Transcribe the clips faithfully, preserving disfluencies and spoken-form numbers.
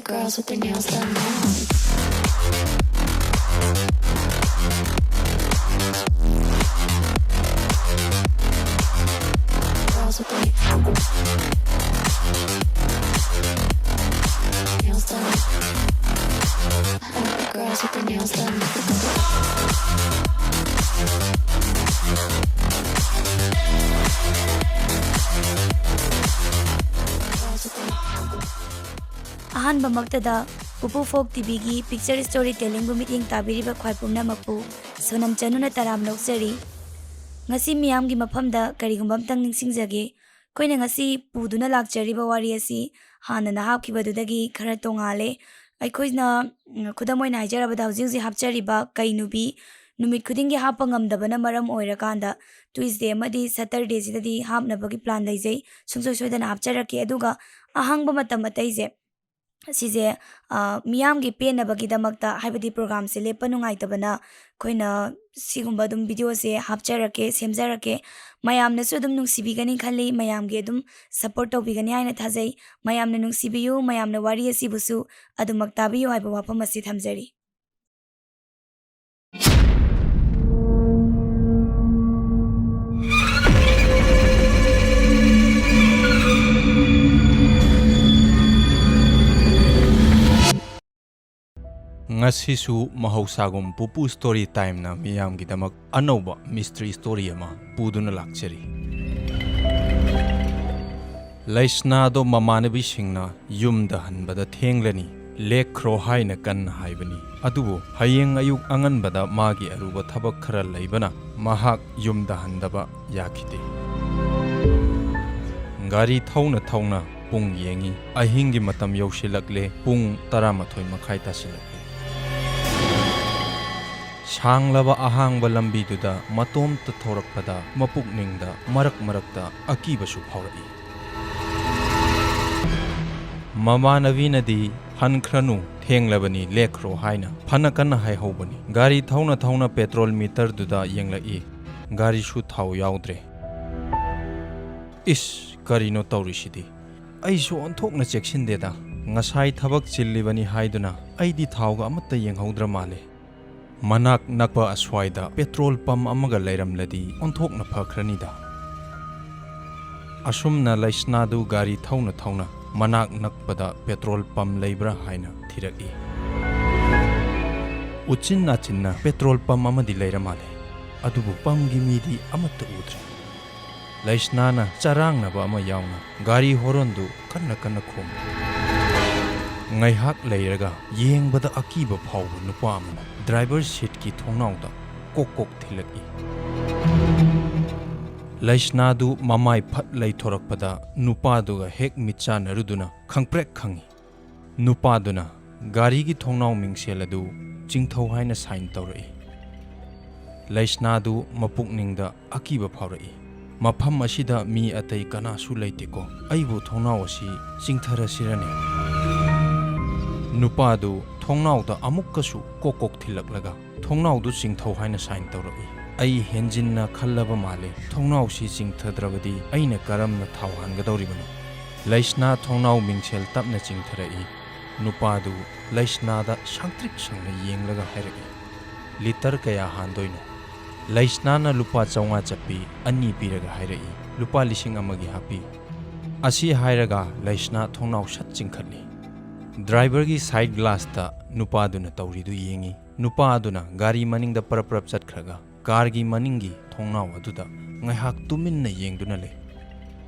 Girls with their nails done now. Girls with their nails done. Girls with their nails done. Girls with their ꯑꯍꯥꯟꯕꯃꯛꯇꯗ ꯄꯨꯄꯨ ꯐꯣꯛ ꯇꯤꯚꯤꯒꯤ picture story ꯇꯦꯂꯤꯡꯕꯨ ꯃꯤꯠꯌꯦꯡ ꯇꯥꯕꯤꯔꯤꯕ ꯈ꯭ꯋꯥꯏ ꯄꯨꯝꯅꯃꯛꯄꯨ ꯁꯣꯅꯝ ꯆꯅꯨꯅ ꯇꯔꯥꯝꯅ ꯑꯣꯛꯆꯔꯤ꯫ ꯉꯁꯤ ꯃꯤꯌꯥꯝꯒꯤ ꯃꯐꯝꯗ ꯀꯔꯤꯒꯨꯝꯕ ꯑꯝꯇꯪ ꯅꯤꯡꯁꯤꯡꯖꯒꯦ꯫ ꯑꯩꯈꯣꯏꯅ ꯉꯁꯤ ꯄꯨꯗꯨꯅ ꯂꯥꯛꯆꯔꯤꯕ ꯋꯥꯔꯤ ꯑꯁꯤ ꯍꯥꯟꯅꯅ ꯍꯥꯞꯈꯤꯕꯗꯨꯗꯒꯤ ꯈꯔ ꯇꯣꯉꯥꯜꯂꯦ꯫ ꯑꯩꯈꯣꯏꯅ, ꯎꯝ, ꯈꯨꯗꯝ ꯑꯣꯏꯅ ꯍꯥꯏꯖꯔꯕꯗ, ꯍꯧꯖꯤꯛ ꯍꯧꯖꯤꯛ ꯍꯥꯞꯆꯔꯤꯕ ꯀꯩ ꯅꯨꯄꯤ ꯅꯨꯃꯤꯠ ꯈꯨꯗꯤꯡꯒꯤ ꯍꯥꯞꯄ ꯉꯝꯗꯕꯅ ꯃꯔꯝ ꯑꯣꯏꯔꯀꯥꯟꯗ, ꯇ꯭ꯌꯨꯁꯗꯦ ꯑꯃꯗꯤ ꯁꯇꯔꯗꯦꯁꯤꯗꯗꯤ ꯍꯥꯞꯅꯕꯒꯤ ꯄ꯭ꯂꯥꯟ ꯂꯩꯖꯩ꯫ ꯁꯨꯡꯁꯣꯏ ꯁꯣꯏꯗꯅ ꯍꯥꯞꯆꯔꯛꯀꯦ꯫ ꯑꯗꯨꯒ ꯑꯍꯥꯡꯕ ꯃꯇꯝ ꯑꯇꯩꯁꯦ, ꯁꯤꯁꯦ, ꯑ, ꯃꯤꯌꯥꯝꯒꯤ ꯄꯦꯟꯅꯕꯒꯤꯗꯃꯛꯇ, ꯍꯥꯏꯕꯗꯤ ꯄ꯭ꯔꯣꯒ꯭ꯔꯥꯝꯁꯦ ꯂꯦꯞꯄ ꯅꯨꯡꯉꯥꯏꯇꯕꯅ, ꯑꯩꯈꯣꯏꯅ ꯁꯤꯒꯨꯝꯕ ꯑꯗꯨꯝ ꯚꯤꯗꯤꯑꯣꯁꯦ ꯍꯥꯞꯆꯔꯛꯀꯦ, ꯁꯦꯝꯖꯔꯛꯀꯦ꯫ ꯃꯌꯥꯝꯅꯁꯨ ꯑꯗꯨꯝ ꯅꯨꯡꯁꯤꯕꯤꯒꯅꯤ ꯈꯜꯂꯤ, ꯃꯌꯥꯝꯒꯤ ꯑꯗꯨꯝ ꯁꯞꯄꯣꯔꯠ ꯇꯧꯕꯤꯒꯅꯤ ꯍꯥꯏꯅ ꯊꯥꯖꯩ꯫ ꯃꯌꯥꯝꯅ ꯅꯨꯡꯁꯤꯕꯤꯌꯨ, ꯃꯌꯥꯝꯅ ꯋꯥꯔꯤ ꯑꯁꯤꯕꯨꯁꯨ ꯑꯗꯨꯃꯛ ꯇꯥꯕꯤꯌꯨ ꯍꯥꯏꯕ ꯋꯥꯐꯝ ꯑꯁꯤ ꯊꯝꯖꯔꯤ꯫ ꯉꯁꯤꯁꯨ ꯃꯍꯧꯁꯥꯒꯨꯝ ꯄꯨꯄꯨ ꯁ꯭ꯇꯣꯔꯤ ꯇꯥꯏꯝꯅ ꯃꯤꯌꯥꯝꯒꯤꯗꯃꯛ ꯑꯅꯧꯕ ꯃꯤꯁꯇ꯭ꯔꯤ ꯁ꯭ꯇꯣꯔꯤ ꯑꯃ ꯄꯨꯗꯨꯅ ꯂꯥꯛꯆꯔꯤ꯫ ꯂꯩꯁꯅꯥꯗꯣ ꯃꯃꯥꯟꯅꯕꯤꯁꯤꯡꯅ ꯌꯨꯝꯗ ꯍꯟꯕꯗ ꯊꯦꯡꯂꯅꯤ, ꯂꯦꯛꯈ꯭ꯔꯣ ꯍꯥꯏꯅ ꯀꯟꯅ ꯍꯥꯏꯕꯅꯤ꯫ ꯑꯗꯨꯕꯨ ꯍꯌꯦꯡ ꯑꯌꯨꯛ ꯑꯉꯟꯕꯗ ꯃꯥꯒꯤ ꯑꯔꯨꯕ ꯊꯕꯛ ꯈꯔ ꯂꯩꯕꯅ ꯃꯍꯥꯛ ꯌꯨꯝꯗ ꯍꯟꯗꯕ ꯌꯥꯈꯤꯗꯦ꯫ ꯒꯥꯔꯤ ꯊꯧꯅ ꯊꯧꯅ ꯄꯨꯡ ꯌꯦꯡꯉꯤ꯫ ꯑꯍꯤꯡꯒꯤ ꯃꯇꯝ ꯌꯧꯁꯤꯜꯂꯛꯂꯦ, ꯄꯨꯡ ꯇꯔꯥꯃꯥꯊꯣꯏ ꯃꯈꯥꯏ ꯇꯥꯁꯤꯜꯂꯛꯂꯦ꯫ ꯁꯥꯡꯂꯕ ꯑꯍꯥꯡꯕ ꯂꯝꯕꯤꯗꯨꯗ ꯃꯇꯣꯝꯇ ꯊꯧꯔꯛꯄꯗ ꯃꯄꯨꯛꯅꯤꯡꯗ ꯃꯔꯛ ꯃꯔꯛꯇ ꯑꯀꯤꯕꯁꯨ ꯐꯥꯎꯔꯛꯏ꯫ ꯃꯃꯥꯟꯅꯕꯤꯅꯗꯤ "ꯍꯟꯈ꯭ꯔꯅꯨ, ꯊꯦꯡꯂꯕꯅꯤ, ꯂꯦꯛꯈ꯭ꯔꯣ" ꯍꯥꯏꯅ ꯐꯅ ꯀꯟꯅ ꯍꯥꯏꯍꯧꯕꯅꯤ꯫ ꯒꯥꯔꯤ ꯊꯧꯅ ꯊꯧꯅ ꯄꯦꯇ꯭ꯔꯣꯜ ꯃꯤꯇꯔꯗꯨꯗ ꯌꯦꯡꯂꯛꯏ꯫ ꯒꯥꯔꯤꯁꯨ ꯊꯥꯎ ꯌꯥꯎꯗ꯭ꯔꯦ꯫ "ꯏꯁ, ꯀꯔꯤꯅꯣ ꯇꯧꯔꯤꯁꯤꯗꯤ? ꯑꯩꯁꯨ ꯑꯣꯟꯊꯣꯛꯅ ꯆꯦꯛꯁꯤꯟꯗꯦꯗ" ꯉꯁꯥꯏ ꯊꯕꯛ ꯆꯤꯜꯂꯤꯕꯅꯤ ꯍꯥꯏꯗꯨꯅ ꯑꯩꯗꯤ ꯊꯥꯎꯒ ꯑꯃꯠꯇ ꯌꯦꯡꯍꯧꯗ꯭ꯔ ꯃꯥꯜꯂꯦ꯫ ꯃꯅꯥꯛ ꯅꯛꯄ ꯑꯁ꯭ꯋꯥꯏꯗ ꯄꯦꯇ꯭ꯔꯣꯜ ꯄꯝ ꯑꯃꯒ ꯂꯩꯔꯝꯂꯗꯤ ꯑꯣꯟꯊꯣꯛꯅ ꯐꯈ꯭ꯔꯅꯤꯗ꯫ ꯑꯁꯨꯝꯅ ꯂꯩꯁꯅꯥꯗꯨ ꯒꯥꯔꯤ ꯊꯧꯅ ꯊꯧꯅ ꯃꯅꯥꯛ ꯅꯛꯄꯗ ꯄꯦꯇ꯭ꯔꯣꯜ ꯄꯝ ꯂꯩꯕ꯭ꯔꯥ ꯍꯥꯏꯅ ꯊꯤꯔꯛꯏ꯫ ꯎꯆꯤꯟ ꯅꯥꯆꯤꯟꯅ ꯄꯦꯇ꯭ꯔꯣꯜ ꯄꯝ ꯑꯃꯗꯤ ꯂꯩꯔ ꯃꯥꯜꯂꯦ, ꯑꯗꯨꯕꯨ ꯄꯝꯒꯤ ꯃꯤꯗꯤ ꯑꯃꯠꯇ ꯎꯗ꯭ꯔꯦ꯫ ꯂꯩꯁꯅꯥꯅ ꯆꯔꯥꯡꯅꯕ ꯑꯃ ꯌꯥꯎꯅ ꯒꯥꯔꯤ ꯍꯣꯔꯣꯟꯗꯨ ꯀꯟꯅ ꯀꯟꯅ ꯈꯣꯡꯏ꯫ ꯉꯥꯏꯍꯥꯛ ꯂꯩꯔꯒ ꯌꯦꯡꯕꯗ ꯑꯀꯤꯕ ꯐꯥꯎꯕ ꯅꯨꯄꯥ ꯑꯃꯅ ꯗ꯭ꯔꯥꯏꯚꯔ ꯁꯤꯠꯀꯤ ꯊꯣꯡꯅꯥꯎꯗ ꯀꯣꯛ ꯀꯣꯛ ꯊꯤꯜꯂꯛꯏ꯫ ꯂꯩꯁꯅꯥꯗꯨ ꯃꯃꯥꯏ ꯐꯠ ꯂꯩꯊꯣꯔꯛꯄꯗ ꯅꯨꯄꯥꯗꯨꯒ ꯍꯦꯛ ꯃꯤꯠꯆꯥꯟꯅꯔꯨꯗꯨꯅ ꯈꯪꯄ꯭ꯔꯦꯛ ꯈꯪꯏ꯫ ꯅꯨꯄꯥꯗꯨꯅ ꯒꯥꯔꯤꯒꯤ ꯊꯣꯡꯅꯥꯎ ꯃꯤꯡꯁꯦꯜ ꯑꯗꯨ ꯆꯤꯡꯊꯧ ꯍꯥꯏꯅ ꯁꯥꯏꯟ ꯇꯧꯔꯛꯏ꯫ ꯂꯩꯁꯅꯥꯗꯨ ꯃꯄꯨꯛꯅꯤꯡꯗ ꯑꯀꯤꯕ ꯐꯥꯎꯔꯛꯏ꯫ "ꯃꯐꯝ ꯑꯁꯤꯗ ꯃꯤ ꯑꯇꯩ ꯀꯅꯥꯁꯨ ꯂꯩꯇꯦꯀꯣ, ꯑꯩꯕꯨ ꯊꯣꯡꯅꯥꯎ ꯑꯁꯤ ꯆꯤꯡꯊꯔꯁꯤꯔꯅꯦ?" ꯅꯨꯄꯥꯗꯨ ꯊꯣꯡꯅꯥꯎꯗ ꯑꯃꯨꯛꯀꯁꯨ ꯀꯣꯛ ꯀꯣꯛ ꯊꯤꯜꯂꯛꯂꯒ ꯊꯣꯡꯅꯥꯎꯗꯨ ꯆꯤꯡꯊꯧ ꯍꯥꯏꯅ ꯁꯥꯏꯟ ꯇꯧꯔꯛꯏ꯫ ꯑꯩ ꯍꯦꯟꯖꯤꯟꯅ ꯈꯜꯂꯕ ꯃꯥꯜꯂꯦ, ꯊꯣꯡꯅꯥꯎꯁꯤ ꯆꯤꯡꯊꯗ꯭ꯔꯕꯗꯤ ꯑꯩꯅ ꯀꯔꯝꯅ ꯊꯥꯎ ꯍꯥꯟꯒꯗꯧꯔꯤꯕꯅꯣ? ꯂꯩꯁꯅꯥ ꯊꯣꯡꯅꯥꯎ ꯃꯤꯡꯁꯦꯜ ꯇꯞꯅ ꯆꯤꯡꯊꯔꯛꯏ꯫ ꯅꯨꯄꯥꯗꯨ ꯂꯩꯁꯅꯥꯗ ꯁꯪꯇ꯭ꯔꯤꯛ ꯁꯪꯅ ꯌꯦꯡꯂꯒ ꯍꯥꯏꯔꯛꯏ, "ꯂꯤꯇꯔ ꯀꯌꯥ ꯍꯥꯟꯗꯣꯏꯅꯣ?" ꯂꯩꯁꯅꯥꯅ ꯂꯨꯄꯥ ꯆꯥꯝꯃꯉꯥ ꯆꯠꯄꯤ ꯑꯅꯤ ꯄꯤꯔꯒ ꯍꯥꯏꯔꯛꯏ, "ꯂꯨꯄꯥ ꯂꯤꯁꯤꯡ ꯑꯃꯒꯤ ꯍꯥꯞꯄꯤ"꯫ ꯑꯁꯤ ꯍꯥꯏꯔꯒ ꯂꯩꯁꯅꯥ ꯊꯣꯡꯅꯥꯎ ꯁꯠ ꯆꯤꯡꯈꯠꯂꯤ꯫ ꯗ꯭ꯔꯥꯏꯚꯔꯒꯤ ꯁꯥꯏꯠ ꯒ꯭ꯂꯥꯁꯇ ꯅꯨꯄꯥꯗꯨꯅ ꯇꯧꯔꯤꯗꯨ ꯌꯦꯡꯏ꯫ ꯅꯨꯄꯥ ꯑꯗꯨꯅ ꯒꯥꯔꯤ ꯃꯅꯤꯡꯗ ꯄꯔꯞ ꯄꯔꯞ ꯆꯠꯈ꯭ꯔꯒ ꯀꯥꯔꯒꯤ ꯃꯅꯤꯡꯒꯤ ꯊꯣꯡꯅꯥꯎ ꯑꯗꯨꯗ ꯉꯥꯏꯍꯥꯛ ꯇꯨꯃꯤꯟꯅ ꯌꯦꯡꯗꯨꯅ ꯂꯩ꯫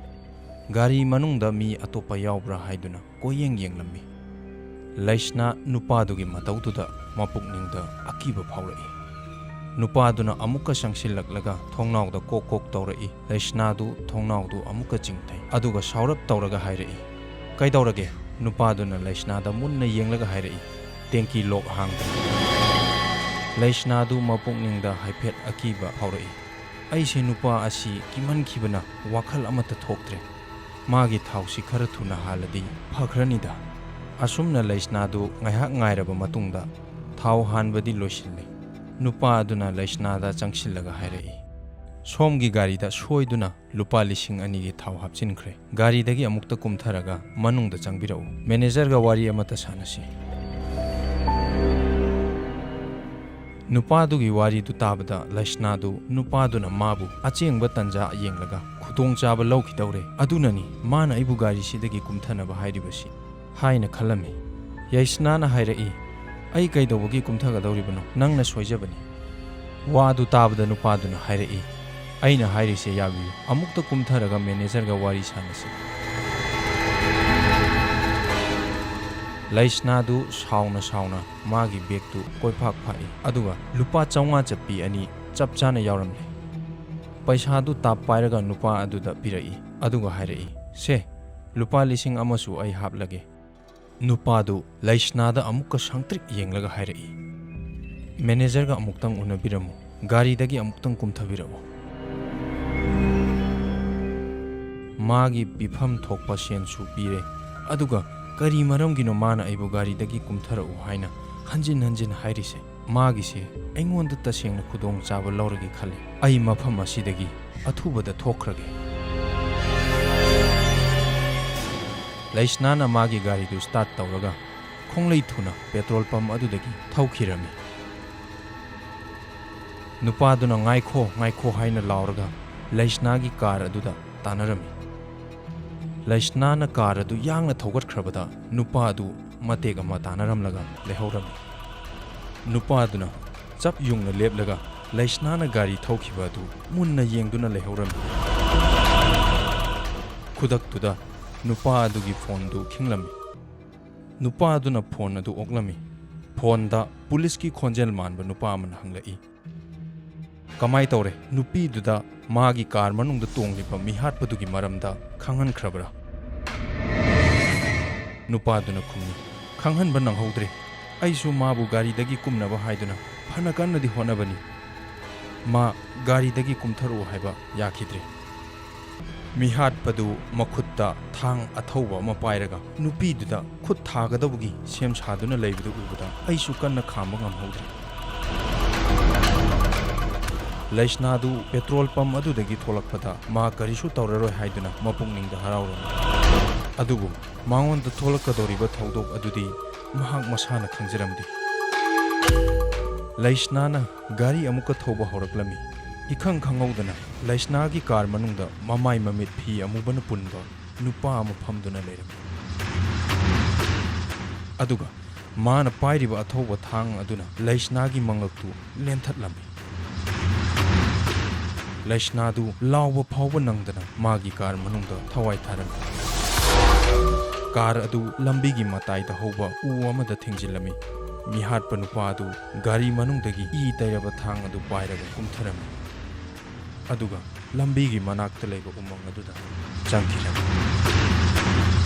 ꯒꯥꯔꯤ ꯃꯅꯨꯡꯗ ꯃꯤ ꯑꯇꯣꯞꯄ ꯌꯥꯎꯕ꯭ꯔꯥ ꯍꯥꯏꯗꯨꯅ ꯀꯣꯏꯌꯦꯡ ꯌꯦꯡꯂꯝꯃꯤ꯫ ꯂꯩꯁꯅꯥ ꯅꯨꯄꯥꯗꯨꯒꯤ ꯃꯇꯧꯗꯨꯗ ꯃꯄꯨꯛꯅꯤꯡꯗ ꯑꯀꯤꯕ ꯐꯥꯎꯔꯛꯏ꯫ ꯅꯨꯄꯥꯗꯨꯅ ꯑꯃꯨꯛꯀ ꯆꯪꯁꯤꯜꯂꯛꯂꯒ ꯊꯣꯡꯅꯥꯎꯗ ꯀꯣꯛ ꯀꯣꯛ ꯇꯧꯔꯛꯏ꯫ ꯂꯩꯁꯅꯥꯗꯨ ꯊꯣꯡꯅꯥꯎꯗꯨ ꯑꯃꯨꯛꯀ ꯆꯤꯡꯊꯩ, ꯑꯗꯨꯒ ꯁꯥꯎꯔꯞ ꯇꯧꯔꯒ ꯍꯥꯏꯔꯛꯏ, "ꯀꯩꯗꯧꯔꯒꯦ?" ꯅꯨꯄꯥꯗꯨꯅ ꯂꯩꯁꯅꯥꯗ ꯃꯨꯟꯅ ꯌꯦꯡꯂꯒ ꯍꯥꯏꯔꯛꯏ, "ꯇꯦꯡꯀꯤ ꯂꯣꯛ ꯍꯥꯡꯗ꯭ꯔꯦ"꯫ ꯂꯩꯁꯅꯥꯗꯨ ꯃꯄꯨꯛꯅꯤꯡꯗ ꯍꯥꯏꯐꯦꯠ ꯑꯀꯤꯕ ꯐꯥꯎꯔꯛꯏ꯫ "ꯑꯩꯁꯦ ꯅꯨꯄꯥ ꯑꯁꯤ ꯀꯤꯃꯟꯈꯤꯕꯅ ꯋꯥꯈꯜ ꯑꯃꯠꯇ ꯊꯣꯛꯇ꯭ꯔꯦ꯫ ꯃꯥꯒꯤ ꯊꯥꯎꯁꯤ ꯈꯔ ꯊꯨꯅ ꯍꯥꯜꯂꯗꯤ ꯐꯈ꯭ꯔꯅꯤꯗ"꯫ ꯑꯁꯨꯝꯅ ꯂꯩꯁꯅꯥꯗꯨ ꯉꯥꯏꯍꯥꯛ ꯉꯥꯏꯔꯕ ꯃꯇꯨꯡꯗ ꯊꯥꯎ ꯍꯥꯟꯕꯗꯤ ꯂꯣꯏꯁꯤꯜꯂꯦ꯫ ꯅꯨꯄꯥ ꯑꯗꯨꯅ ꯂꯩꯁꯅꯥꯗ ꯆꯪꯁꯤꯜꯂꯒ ꯍꯥꯏꯔꯛꯏ, "ꯁꯣꯝꯒꯤ ꯒꯥꯔꯤꯗ ꯁꯣꯏꯗꯨꯅ ꯂꯨꯄꯥ ꯂꯤꯁꯤꯡ ꯑꯅꯤꯒꯤ ꯊꯥꯎ ꯍꯥꯞꯆꯤꯟꯈ꯭ꯔꯦ꯫ ꯒꯥꯔꯤꯗꯒꯤ ꯑꯃꯨꯛꯇ ꯀꯨꯝꯊꯔꯒ ꯃꯅꯨꯡꯗ ꯆꯪꯕꯤꯔꯛꯎ꯫ ꯃꯦꯅꯦꯖꯔꯒ ꯋꯥꯔꯤ ꯑꯃꯇ ꯁꯥꯟꯅꯁꯤ꯫" ꯅꯨꯄꯥꯗꯨꯒꯤ ꯋꯥꯔꯤꯗꯨ ꯇꯥꯕꯗ ꯂꯩꯁꯅꯥꯗꯨ ꯅꯨꯄꯥꯗꯨꯅ ꯃꯥꯕꯨ ꯑꯆꯦꯡꯕ ꯇꯟꯖꯥ ꯌꯦꯡꯂꯒ ꯈꯨꯗꯣꯡꯆꯥꯕ ꯂꯧꯈꯤꯗꯧꯔꯦ꯫ "ꯑꯗꯨꯅꯅꯤ ꯃꯥꯅ ꯑꯩꯕꯨ ꯒꯥꯔꯤꯁꯤꯗꯒꯤ ꯀꯨꯝꯊꯅꯕ ꯍꯥꯏꯔꯤꯕꯁꯤ" ꯍꯥꯏꯅ ꯈꯜꯂꯝꯃꯤ꯫ ꯂꯩꯁꯅꯥꯅ ꯍꯥꯏꯔꯛꯏ, "ꯑꯩ ꯀꯩꯗꯧꯕꯒꯤ ꯀꯨꯝꯊꯒꯗꯧꯔꯤꯕꯅꯣ? ꯅꯪꯅ ꯁꯣꯏꯖꯕꯅꯤ꯫" ꯋꯥꯗꯨ ꯇꯥꯕꯗ ꯅꯨꯄꯥꯗꯨꯅ ꯍꯥꯏꯔꯛꯏ, "ꯑꯩꯅ ꯍꯥꯏꯔꯤꯁꯦ ꯌꯥꯕꯤꯌꯨ꯫ ꯑꯃꯨꯛꯇ ꯀꯨꯝꯊꯔꯒ ꯃꯦꯅꯦꯖꯔꯒ ꯋꯥꯔꯤ ꯁꯥꯟꯅꯁꯤ꯫" ꯂꯩꯁꯅꯥꯗꯨ ꯁꯥꯎꯅ ꯁꯥꯎꯅ ꯃꯥꯒꯤ ꯕꯦꯒꯇꯨ ꯀꯣꯏꯐꯥꯛ ꯐꯥꯛꯏ, ꯑꯗꯨꯒ ꯂꯨꯄꯥ ꯆꯥꯝꯃꯉꯥ ꯆꯠꯄꯤ ꯑꯅꯤ ꯆꯞ ꯆꯥꯅ ꯌꯥꯎꯔꯝꯂꯦ꯫ ꯄꯩꯁꯥꯗꯨ ꯇꯥꯞ ꯄꯥꯏꯔꯒ ꯅꯨꯄꯥ ꯑꯗꯨꯗ ꯄꯤꯔꯛꯏ, ꯑꯗꯨꯒ ꯍꯥꯏꯔꯛꯏ, "ꯁꯦ, ꯂꯨꯄꯥ ꯂꯤꯁꯤꯡ ꯑꯃꯁꯨ ꯑꯩ ꯍꯥꯞꯂꯒꯦ꯫" ꯅꯨꯄꯥꯗꯨ ꯂꯩꯁꯅꯥꯗ ꯑꯃꯨꯛꯀ ꯁꯪꯇ꯭ꯔꯤꯛ ꯌꯦꯡꯂꯒ ꯍꯥꯏꯔꯛꯏ, "ꯃꯦꯅꯦꯖꯔꯒ ꯑꯃꯨꯛꯇꯪ ꯎꯅꯕꯤꯔꯝꯃꯨ, ꯒꯥꯔꯤꯗꯒꯤ ꯑꯃꯨꯛꯇꯪ ꯀꯨꯝꯊꯕꯤꯔꯛꯎ꯫" ꯃꯥꯒꯤ ꯄꯤꯐꯝ ꯊꯣꯛꯄ ꯁꯦꯟꯁꯨ ꯄꯤꯔꯦ, ꯑꯗꯨꯒ ꯀꯔꯤ ꯃꯔꯝꯒꯤꯅꯣ ꯃꯥꯅ ꯑꯩꯕꯨ ꯒꯥꯔꯤꯗꯒꯤ ꯀꯨꯝꯊꯔꯛꯎ ꯍꯥꯏꯅ ꯍꯟꯖꯤꯟ ꯍꯟꯖꯤꯟ ꯍꯥꯏꯔꯤꯁꯦ? ꯃꯥꯒꯤꯁꯦ ꯑꯩꯉꯣꯟꯗ ꯇꯁꯦꯡꯅ ꯈꯨꯗꯣꯡꯆꯥꯕ ꯂꯧꯔꯒꯦ ꯈꯜꯂꯤ꯫ ꯑꯩ ꯃꯐꯝ ꯑꯁꯤꯗꯒꯤ ꯑꯊꯨꯕꯗ ꯊꯣꯛꯈ꯭ꯔꯒꯦ꯫ ꯂꯩꯁꯅꯥꯅ ꯃꯥꯒꯤ ꯒꯥꯔꯤꯗꯨ ꯁ꯭ꯇꯥꯔꯠ ꯇꯧꯔꯒ ꯈꯣꯡꯂꯩ ꯊꯨꯅ ꯄꯦꯇ꯭ꯔꯣꯜ ꯄꯝ ꯑꯗꯨꯗꯒꯤ ꯊꯧꯈꯤꯔꯝꯃꯤ꯫ ꯅꯨꯄꯥꯗꯨꯅ "ꯉꯥꯏꯈꯣ, ꯉꯥꯏꯈꯣ" ꯍꯥꯏꯅ ꯂꯥꯎꯔꯒ ꯂꯩꯁꯅꯥꯒꯤ ꯀꯥꯔ ꯑꯗꯨꯗ ꯇꯥꯟꯅꯔꯝꯃꯤ꯫ ꯂꯩꯁꯅꯥꯅ ꯀꯥꯔ ꯑꯗꯨ ꯌꯥꯡꯅ ꯊꯧꯒꯠꯈ꯭ꯔꯕꯗ ꯅꯨꯄꯥ ꯑꯗꯨ ꯃꯇꯦꯛ ꯑꯃ ꯇꯥꯟꯅꯔꯝꯂꯒ ꯂꯩꯍꯧꯔꯝꯃꯤ꯫ ꯅꯨꯄꯥ ꯑꯗꯨꯅ ꯆꯞ ꯌꯨꯡꯅ ꯂꯦꯞꯂꯒ ꯂꯩꯁꯅꯥꯅ ꯒꯥꯔꯤ ꯊꯧꯈꯤꯕ ꯑꯗꯨ ꯃꯨꯟꯅ ꯌꯦꯡꯗꯨꯅ ꯂꯩꯍꯧꯔꯝꯃꯤ꯫ ꯈꯨꯗꯛꯇꯨꯗ ꯅꯨꯄꯥ ꯑꯗꯨꯒꯤ ꯐꯣꯟꯗꯨ ꯈꯤꯡꯂꯝꯃꯤ꯫ ꯅꯨꯄꯥ ꯑꯗꯨꯅ ꯐꯣꯟ ꯑꯗꯨ ꯑꯣꯛꯂꯝꯃꯤ꯫ ꯐꯣꯟꯗ ꯄꯨꯂꯤꯁꯀꯤ ꯈꯣꯟꯖꯦꯜ ꯃꯥꯟꯕ ꯅꯨꯄꯥ ꯑꯃꯅ ꯍꯪꯂꯛꯏ, "ꯀꯃꯥꯏ ꯇꯧꯔꯦ? ꯅꯨꯄꯤꯗꯨꯗ ꯃꯥꯒꯤ ꯀꯥꯔ ꯃꯅꯨꯡꯗ ꯇꯣꯡꯂꯤꯕ ꯃꯤꯍꯥꯠꯄꯗꯨꯒꯤ ꯃꯔꯝꯗ ꯈꯪꯍꯟꯈ꯭ꯔꯕ꯭ꯔꯥ?" ꯅꯨꯄꯥꯗꯨꯅ ꯈꯨꯝꯃꯤ, "ꯈꯪꯍꯟꯕ ꯅꯪꯍꯧꯗ꯭ꯔꯦ꯫ ꯑꯩꯁꯨ ꯃꯥꯕꯨ ꯒꯥꯔꯤꯗꯒꯤ ꯀꯨꯝꯅꯕ ꯍꯥꯏꯗꯨꯅ ꯐꯅ ꯀꯟꯅꯗꯤ ꯍꯣꯠꯅꯕꯅꯤ꯫ ꯃꯥ ꯒꯥꯔꯤꯗꯒꯤ ꯀꯨꯝꯊꯔꯛꯎ ꯍꯥꯏꯕ ꯌꯥꯈꯤꯗ꯭ꯔꯦ꯫" ꯃꯤꯍꯥꯠꯄꯗꯨ ꯃꯈꯨꯠꯇ ꯊꯥꯡ ꯑꯊꯧꯕ ꯑꯃ ꯄꯥꯏꯔꯒ ꯅꯨꯄꯤꯗꯨꯗ ꯈꯨꯠ ꯊꯥꯒꯗꯧꯕꯒꯤ ꯁꯦꯝ ꯁꯥꯗꯨꯅ ꯂꯩꯕꯗꯨ ꯎꯕꯗ ꯑꯩꯁꯨ ꯀꯟꯅ ꯈꯥꯝꯕ ꯉꯝꯍꯧꯗ꯭ꯔꯦ꯫ ꯂꯩꯁꯅꯥꯗꯨ ꯄꯦꯇ꯭ꯔꯣꯜ ꯄꯝ ꯑꯗꯨꯗꯒꯤ ꯊꯣꯛꯂꯛꯄꯗ ꯃꯥ ꯀꯔꯤꯁꯨ ꯇꯧꯔꯔꯣꯏ ꯍꯥꯏꯗꯨꯅ ꯃꯄꯨꯛꯅꯤꯡꯗ ꯍꯔꯥꯎꯔꯝꯃꯤ꯫ ꯑꯗꯨꯕꯨ ꯃꯉꯣꯟꯗ ꯊꯣꯛꯂꯛꯀꯗꯧꯔꯤꯕ ꯊꯧꯗꯣꯛ ꯑꯗꯨꯗꯤ ꯃꯍꯥꯛ ꯃꯁꯥꯅ ꯈꯪꯖꯔꯝꯗꯦ꯫ ꯂꯩꯁꯅꯥꯅ ꯒꯥꯔꯤ ꯑꯃꯨꯛꯀ ꯊꯧꯕ ꯍꯧꯔꯛꯂꯝꯃꯤ꯫ ꯏꯈꯪ ꯈꯪꯍꯧꯗꯅ ꯂꯩꯁꯅꯥꯒꯤ ꯀꯥꯔ ꯃꯅꯨꯡꯗ ꯃꯃꯥꯏ ꯃꯃꯤꯠ ꯐꯤ ꯑꯃꯨꯕꯅ ꯄꯨꯟꯕ ꯅꯨꯄꯥ ꯑꯃ ꯐꯝꯗꯨꯅ ꯂꯩꯔꯝꯃꯤ꯫ ꯑꯗꯨꯒ ꯃꯥꯅ ꯄꯥꯏꯔꯤꯕ ꯑꯊꯧꯕ ꯊꯥꯡ ꯑꯗꯨꯅ ꯂꯩꯁꯅꯥꯒꯤ ꯃꯉꯛꯇꯨ ꯂꯦꯟꯊꯠꯂꯝꯃꯤ꯫ ꯂꯩꯁꯅꯥꯗꯨ ꯂꯥꯎꯕ ꯐꯥꯎꯕ ꯅꯪꯗꯅ ꯃꯥꯒꯤ ꯀꯥꯔ ꯃꯅꯨꯡꯗ ꯊꯋꯥꯏ ꯊꯥꯔꯝꯃꯤ꯫ ꯀꯥꯔ ꯑꯗꯨ ꯂꯝꯕꯤꯒꯤ ꯃꯇꯥꯏꯗ ꯍꯧꯕ ꯎ ꯑꯃꯗ ꯊꯦꯡꯖꯤꯜꯂꯝꯃꯤ꯫ ꯃꯤꯍꯥꯠꯄ ꯅꯨꯄꯥ ꯑꯗꯨ ꯒꯥꯔꯤ ꯃꯅꯨꯡꯗꯒꯤ ꯏ ꯇꯩꯔꯕ ꯊꯥꯡ ꯑꯗꯨ ꯄꯥꯏꯔꯒ ꯀꯨꯝꯊꯔꯝꯃꯤ꯫ ꯑꯗꯨꯒ ꯂꯝꯕꯤꯒꯤ ꯃꯅꯥꯛꯇ ꯂꯩꯕ ꯎꯃꯪ ꯑꯗꯨꯗ ꯆꯪꯈꯤꯔꯝꯃꯤ꯫